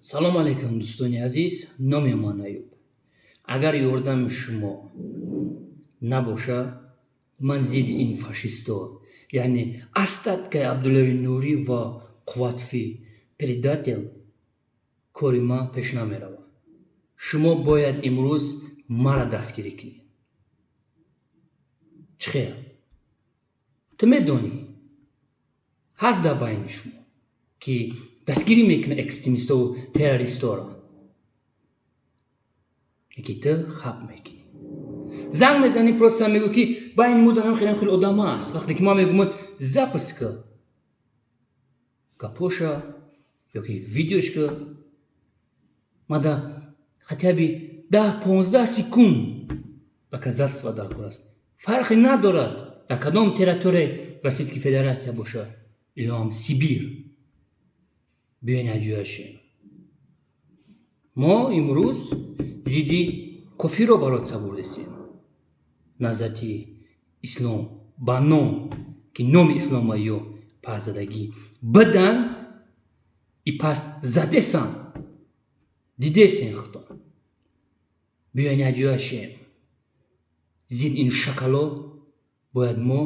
Салом алейкум, дӯстони азиз. Номи ман Аюб. Агар ёрдами шумо набоша, ман зидди ин фашисто, яъне остаткаи Абдуллои Нурӣ ва Қувватфи предатель, кори ман пеш намеравад. Шумо бояд имрӯз маро дастгирӣ кунед. Чӣ хел? Ту медонӣ, ҳаст дар байни шумо, ки дастгирӣ мекунад экстремистову террористоро, ки ту хаб мекунӣ, занг мезанӣ, просто мегӯ, ки байни мо дар хеле хеле одам аст. Вақте ки ман мегӯям, запись ка гапоша ёки видеош ка, мада хотя бы 10-15 секунд доказательства дар кор аст. Фарқе надорад, дар кадом территорияи Российской Федерация бошад илоҳам Сибир. Биёен, аҷояшем. Мо имрӯз зидди кофиро бороться бурдесем. Наҳзати Ислом ба ном, ки номи ислома ё пасзадагӣ бидан и паст задесан, дидесен худон. Биёен, аҷояшем. Зид ин шакало бояд мо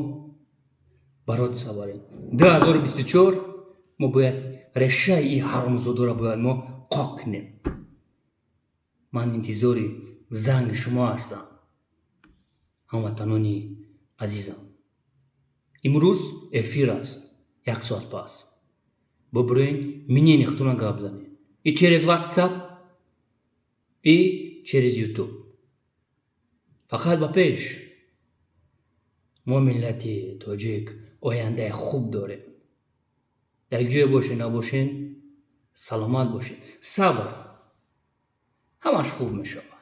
бороться барем. 2024 мо бояд решаи ин ҳаромзодоро бояд мо қоқ кунем. Ман интизори занги шумо ҳастам, ҳамватанони азизам. Имрӯз эфир аст, як соат пас бубурен, мнение худтона гап занед и через WhatsApp, и через YouTube. Фақат ба пеш! Мо, миллати тоҷик, ояндаи хуб дорем. Дар ҷое бошед, набошед, саломат бошед. Сабр, ҳамаш хуб мешавад.